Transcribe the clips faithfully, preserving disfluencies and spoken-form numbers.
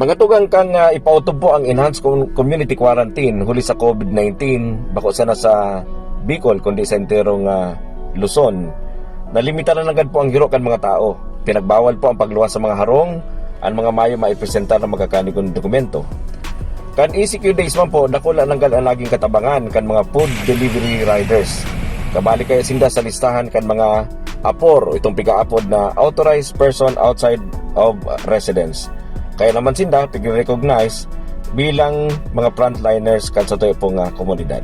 Ang atugang kang, ah, ipautob po ang enhanced com-, community quarantine huli sa COVID nineteen, bako sana sa Bicol, kundi sa enterong, ah, Luzon. Nalimitaran nanggad po ang giro kan mga tao. Pinagbawal po ang pagluwas sa mga harong, an mga mayo maipresentar na magkakanigong dokumento. Kan E C Q days man po, dakula nanggad an naging katabangan kan mga food delivery riders. Kabali kaya sinda sa listahan kan mga apor o itong pigaapod na authorized person outside of residence. Kaya naman sinda pigre-recognize bilang mga frontliners kan satuya pong, ah, komunidad.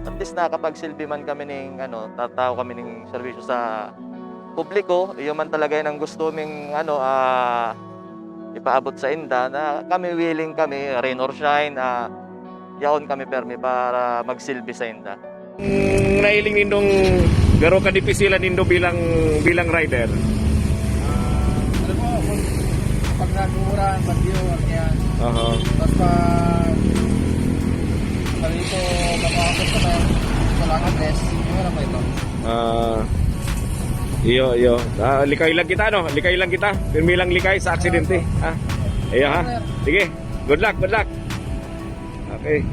At least nakakapagsilbi man kami ning, ano, tataw kami ning serbisyo sa publiko. Iyo man talaga yan ang gusto ming, ano, ah, ipaabot sa inda, na kami willing kami, rain or shine, ah, yaon kami permi para magsilbi sa inda. Ang nahiling nindong garo kadipisilan nindo bilang, bilang rider? Ah, alam mo, kung pag nag-uuran, bagyo, ano yan. Aha. Tapos pag, pag ito, mapapasok ka na, kailangan rest, mahirap pa ito. Ah, iyo, iyo. Ah, likay lang kita, no? Likay lang kita. Pirmi lang likay sa aksidente, ha? Iyo, ha? Sige. Good luck, good luck. Okay.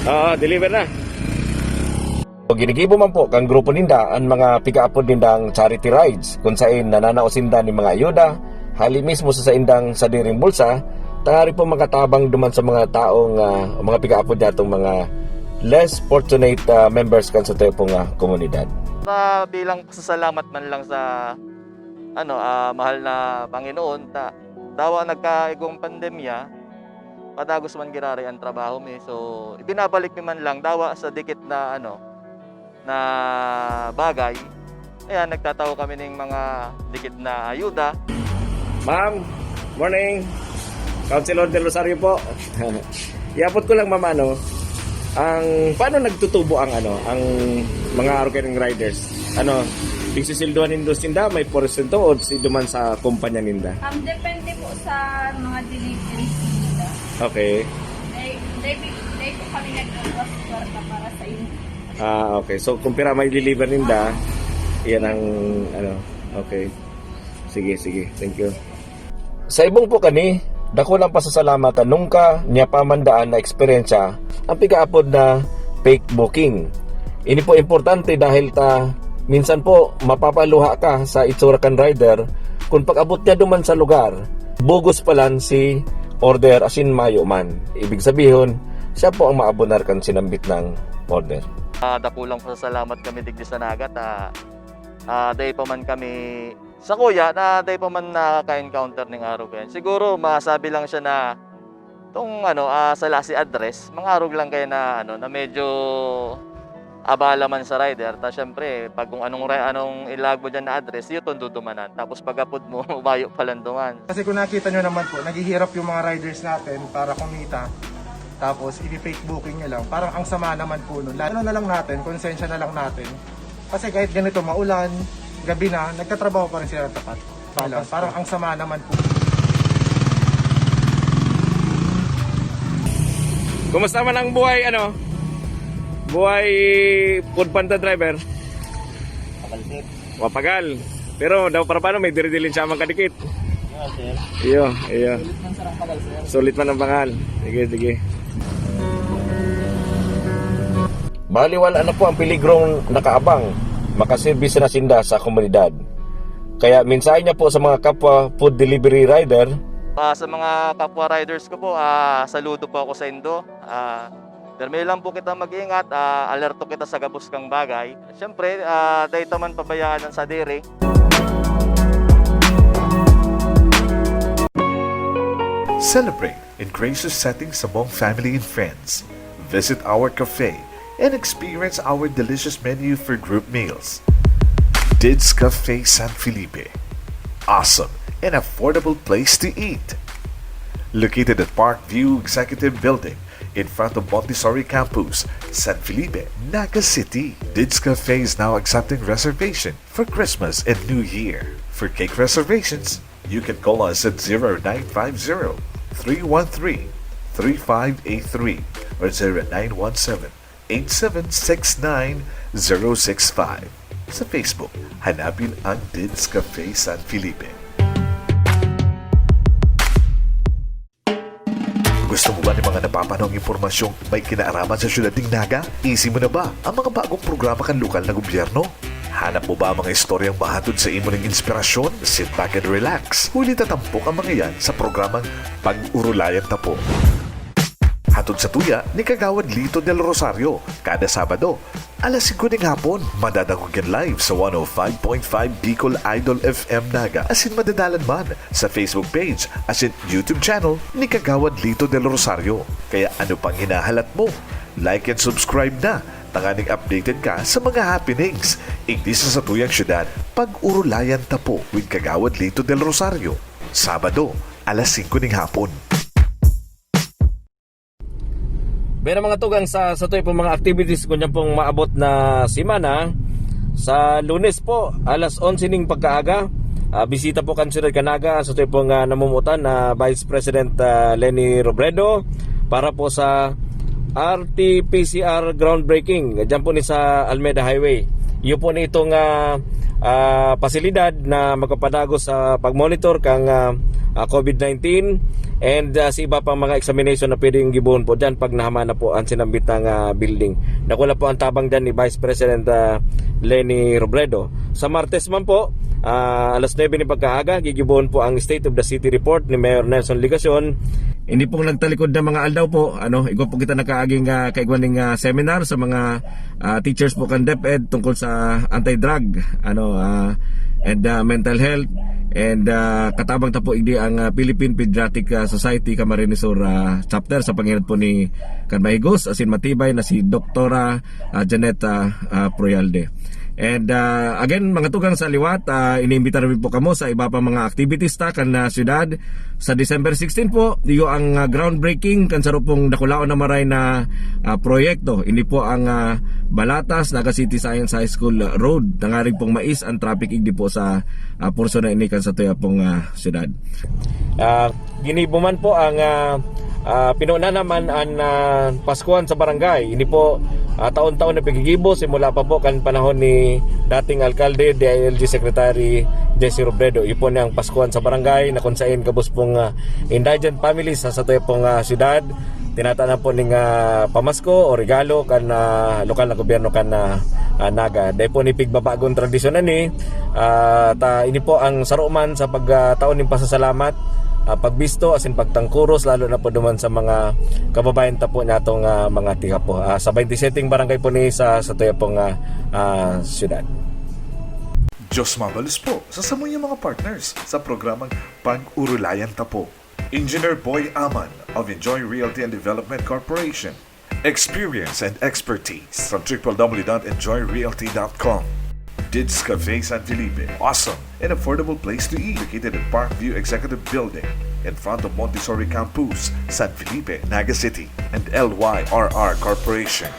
Oo, deliver na. Ginigibo man po kan grupo ninda an mga pigaapod nindang charity rides, kun saen nananao sinda nin mga ayuda, hali mismo sa saindang sadiring bulsa, tanganing po makatabang duman sa mga taong, ah, mga pigaapod niyatong mga less fortunate, ah, members kan satuya pong, ah, komunidad. Sa bilang pasasalamat man lang sa, ano, ah, mahal na Panginoon, ta-, dawa nagkaigong pandemya, padagos man giraray an trabaho mi. So, ibinabalik mi man lang, dawa sa dikit na, ano, na bagay. Ayan, nagtatao kami ning mga dikit na ayuda. Ma'am, morning. Councilor Del Rosario po. Iabot ko lang, ma'am, ano, ang, paano nagtutubo ang, ano, ang mga Arugarian Riders? Ano, pigsisildohan nindo sinda, may porsyento o si duman sa kumpanya ninda? Um, depende po sa mga deliveries nila. Okay. Dahil, dahil, dahil po kami nagkakasuporta para sa inyo. Ah, okay. So, kung pira may deliver ninda, yan ang, ano, okay. Sige, sige. Thank you. Sa ibong po kani, dakulang pasasalamat ta nungka niya pa man daan na eksperyensya ang pigaapod na fake booking. Ini po importante dahil ta minsan po mapapaluha ka sa itsura kan rider kun pag-abot niya duman sa lugar, bugos palan si order asin mayo man. Ibig sabihon, siya po ang maabonar kan sinambit nang order. Ah, dakulang pasasalamat kami digdi sa Naga ta, ah, dai pa man kami, sa kuya, na dai pa man nakaka-encounter ning arog yan. Siguro masabi lang siya na tong, ano, ah, sala si address, mga arog lang kayo na, ano, na medyo abala man sa rider. Ta syempre, pag kung anong re-, anong ilag mo dyan na address, yun tong dudumanan. Tapos pag-apod mo, umayo palan duman. Kasi kung nakita nyo naman po, naghihirap yung mga riders natin para kumita. Tapos, i-fake booking nyo lang. Parang ang sama naman po nun. Lalo na lang natin, konsensya na lang natin. Kasi kahit ganito, maulan, gabi na, nagtatrabaho pa rin sila ng tapat. Parang, parang ang sama naman po. Kumusta man ang buhay, ano? Buhay food panda driver? Mapagal, sir. Mapagal. Pero daw para paano may diri-dili siya man kadikit. Iyo, sir. Iyo, iyo. Sulit man, sir, ang pagal, sir. Sulit man ang pagal. Sige, sige. Baliwala na po ang peligrong nakaabang. Makaserbi na sinda sa komunidad. Kaya mensahe niya po sa mga kapwa food delivery rider. Ah, sa mga kapwa riders ko po, ah, saludo po ako sa indo. Ah, permi lang po kita mag-ingat, ah, alerto kita sa gabos kang bagay. Siyempre, ah, dai ta man pabayaan an sadiri. Celebrate in gracious settings among family and friends. Visit our cafe and experience our delicious menu for group meals. Dids Cafe San Felipe. Awesome and affordable place to eat. Located at Park View Executive Building, in front of Montessori Campus, San Felipe, Naga City. Dids Cafe is now accepting reservation for Christmas and New Year. For cake reservations, you can call us at zero nine five zero, three one three, three five eight three or zero nine one seven, eight seven six nine, zero six five. Sa Facebook, hanapin ang Dids Cafe San Felipe. Ano mga napapanahong impormasyong may kinaaraman sa siyudad ning Naga? Isi mo na ba ang mga bagong programa kan lokal na gobyerno? Hanap mo ba ang mga istoryang mahatod sa imo ning inspirasyon? Sit back and relax. Huli ta tampok ang mga yan sa programang Pag-urulayan ta po. Hatod sa tuya ni Kagawad Lito Del Rosario, kada Sabado, alas singko ning hapon, madadangog yan live sa one oh five point five Bicol Idol F M Naga, asin madadalan man sa Facebook page asin YouTube channel ni Kagawad Lito Del Rosario. Kaya ano pang hinahalat mo? Like and subscribe na, tanganing updated ka sa mga happenings igdi sa satuyang syudad. Pag-urulayan ta po with Kagawad Lito Del Rosario, Sabado, alas singko ning hapon. Pero mga tugang, sa, sa tuwi pong mga activities, kung yan pong maabot na semana, sa Lunes po, alas onse ning pagkaaga, ah, bisita po kan Siyudad kan Naga, sa tuwi pong, ah, namumutan na Vice President, ah, Leni Robredo para po sa R T P C R groundbreaking. Diyan po ni sa Almeda Highway. Iyo po ni itong, ah, ah, pasilidad na magpapadagos sa pagmonitor kang, ah, ah, COVID nineteen and, ah, sa iba pang mga examination na pwedeng gibohon po diyan pag nahaman na po ang sinambitang, ah, building. Dakula po ang tabang diyan ni Vice President, ah, Leni Robredo. Sa Martes man po, ah, alas nuebe ni pagkaaga, gigibohon po ang State of the City Report ni Mayor Nelson Legacion. Hindi pong nagtalikod na mga aldaw po, ano, igwa po kita nakaaging, ah, kaigwa ning, ah, seminar sa mga, ah, teachers po kan DepEd tungkol sa anti-drug, ano, ah, and, ah, mental health. And, ah, katabang ta po igdi ang, ah, Philippine Pediatric, ah, Society Camarines Sur, ah, chapter sa panghirad po ni kan mahigos asin matibay na si Doktora, ah, Janet, ah, ah, Proyalde. And, ah, again, mga tugang sa liwat, ah, iniimbita namin po kamo sa iba pa mga activities ta kan, ah, syudad. Sa December sixteen po, iyo ang, ah, groundbreaking kan saro pong dakulaon na maray na, ah, proyekto. Ini po ang, ah, Balatas, Naga City Science High School Road. Tangarig pong mais ang traffic igdi po sa, ah, porsyon na ini kan satuya pong, ah, syudad. Ah, ginibo man po ang, ah, ah, pinuna naman an, ah, Paskuhan sa Barangay. Ini po, ah, taon-taon na paggigibo simula pa po kan panahon ni dating alkalde, D I L G Secretary Jesse Robredo. Iyo po ni ang Paskuhan sa Barangay na kung sain gabos pong, ah, indigent families sa satuya pong, ah, syudad tinatanan po ning, ah, pamasko o regalo kan, ah, lokal na gobyerno kan, ah, ah, Naga. Dahil po ni pigbabagong tradisyon na ni, ah, ta, ini po ang saro man sa pagtaon ning pasasalamat, ah, pagbisto, asin pagtangkuros, lalo na po duman sa mga kababayan ta po natong, ah, mga tiga po. Ah, sa twenty-seven barangay po ni sa, sa tuya pong, ah, ah, syudad. Diyos mabalos po sa samuyang mga partners sa programang Pag-urulayan ta po. Engineer Boy Aman of Enjoy Realty and Development Corporation. Experience and expertise from triple W dot enjoy realty dot com. Dids Cafe San Felipe, awesome and affordable place to eat, located at Parkview Executive Building, in front of Montessori Campus, San Felipe, Naga City, and L Y R R Corporation.